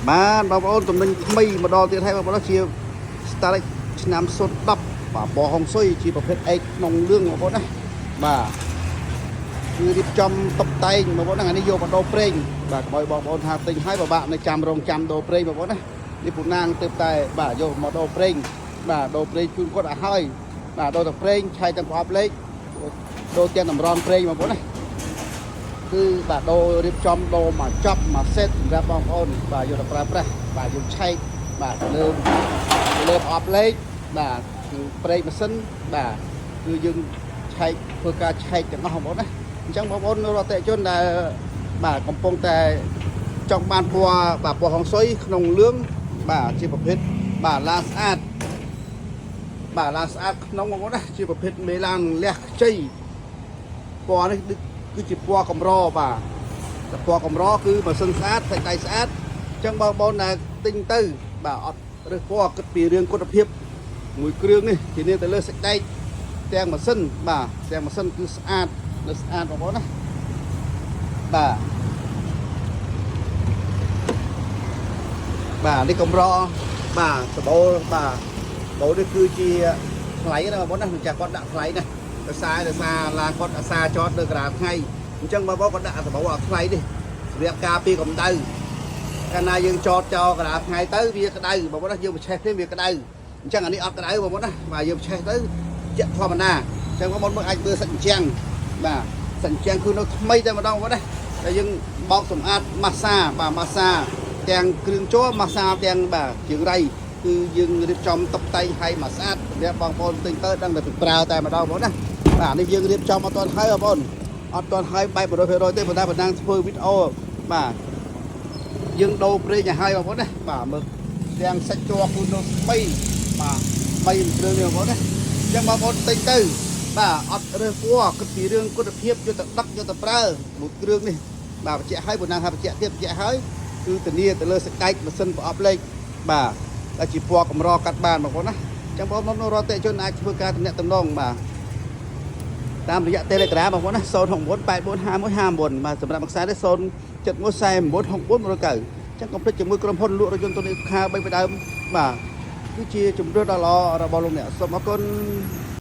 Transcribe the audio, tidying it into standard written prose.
បាទបងប្អូនទំនិញថ្មីមកដល់ទៀតហើយបងប្អូនជា Starex ឆ្នាំ010បាទពណ៌ហុងស៊ុយជាប្រភេទឯកក្នុងលឿងបងប្អូនណាបាទគឺរៀបចំតុបតែងបងប្អូនណាអានេះយកមកដូរប្រេងបាទកុំឲ្យបងប្អូនថាទិញហើយពិបាកនៅចាំរងចាំដូរប្រេងបងប្អូនណានេះពូណាងទើបតែបាទយកមកដូរប្រេងបាទដូរប្រេងជូនគាត់ឲ្យហើយបាទដូរតែប្រេងឆែកទាំងប្រអប់លេខដូរទាំងតម្រងប្រេងបងប្អូនណា គឺបាទដូររៀបចំដូរមកចប់មកសេតសម្រាប់បងប្អូនបាទយកទៅប្រើប្រាស់បាទយើងឆែកបាទលើលើប្រអប់លេខបាទគឺប្រេងម៉ាស៊ីនបាទគឺយើងឆែកធ្វើការឆែកទាំងអស់បងប្អូនណាអញ្ចឹងបងប្អូនរាល់អតិថិជនដែលបាទកំពុងតែចង់បានពណ៌បាទពណ៌ហុងស៊ុយក្នុងលឿងបាទជាប្រភេទបាទឡានស្អាតបាទឡានស្អាតក្នុងបងប្អូនណាជាប្រភេទមេឡានលះខ្ចីពណ៌នេះ គឺជាពណ៌កម្របាទតែពណ៌កម្រគឺម៉ាស៊ីនស្អាតសាច់ដៃស្អាតអញ្ចឹងបងប្អូនដែលទិញទៅបាទអត់រើសពណ៌គិតពីរឿងគុណភាពមួយគ្រឿងនេះធានាទៅលើសាច់ដែកទាំងម៉ាស៊ីនបាទទាំងម៉ាស៊ីនគឺស្អាតនៅស្អាតបងប្អូនណាបាទបាទនេះកម្របាទសបោបាទបោនេះគឺជាថ្លៃណាបងប្អូនណាម្ចាស់គាត់ដាក់ថ្លៃណាដោយសារឡានគាត់អាសាចតនៅកណ្ដាលថ្ងៃអញ្ចឹងបងប្អូនគាត់ដាក់សបោអត់ថ្លៃនេះសម្រាប់ការពារកម្ដៅកាលណាយើងចតចោលកណ្ដាលថ្ងៃទៅវាក្ដៅបងប្អូនណាយើងប្រឆេះភ្លាមវាក្ដៅអញ្ចឹងអានេះអត់ក្ដៅបងប្អូនណាបាទយើងប្រឆេះទៅជាក់ធម្មតាអញ្ចឹងបងប្អូនមើលអាចមើលសាច់អញ្ចឹងបាទសាច់អញ្ចឹងគឺនៅថ្មីតែម្ដងបងប្អូនណាតែយើងបោកសម្អាតម៉ាស្សាបាទម៉ាស្សាទាំងគ្រឿងជ័រម៉ាស្សាទាំងបាទជើងរៃគឺយើងរៀបចំតុបតែងឲ្យមកស្អាតសម្រាប់បងប្អូនទិញទៅដឹងតែពីប្រើតែម្ដងបងប្អូនណាបាទនេះយើងរៀបចំអត់ទាន់ហើយបងប្អូនអត់ទាន់ហើយបែប100%ទេប៉ុន្តែបណ្ដាំងធ្វើវីដេអូបាទ យើងដូរប្រេងឲ្យហើយបងប្អូនណាបាទមើលទាំងសាច់ជ័រគូនៅស្បៃបាទស្បៃគ្រឿងនេះបងប្អូនណាអញ្ចឹងបងប្អូនទិញទៅបាទអត់រើសពណ៌គិតពីរឿងគុណភាពយកទៅដឹកយកទៅប្រើមួយគ្រឿងនេះបាទបញ្ជាក់ឲ្យប៉ុណ្ណាថាបញ្ជាក់ទៀតបញ្ជាក់ឲ្យគឺធានាទៅលើសាច់ដែកម៉ាស៊ីនប្រអប់លេខបាទដែលជាពណ៌កម្រកាត់បានបងប្អូនណាអញ្ចឹងបងប្អូនរាល់អតិថិជនអាចធ្វើការទំនាក់ទំនងបាទតាមរយៈ Telegram បងប្អូនណា069 845159បាទសម្រាប់មួយខ្សែនេះ0 71 49 64 190ចឹងកុំភ្លេចជាមួយក្រុមហ៊ុនលក់រថយន្តតុនីខា3ពីដើមបាទគឺជាជំរឿនដ៏ល្អរបស់លោកអ្នកសូមអរគុណ។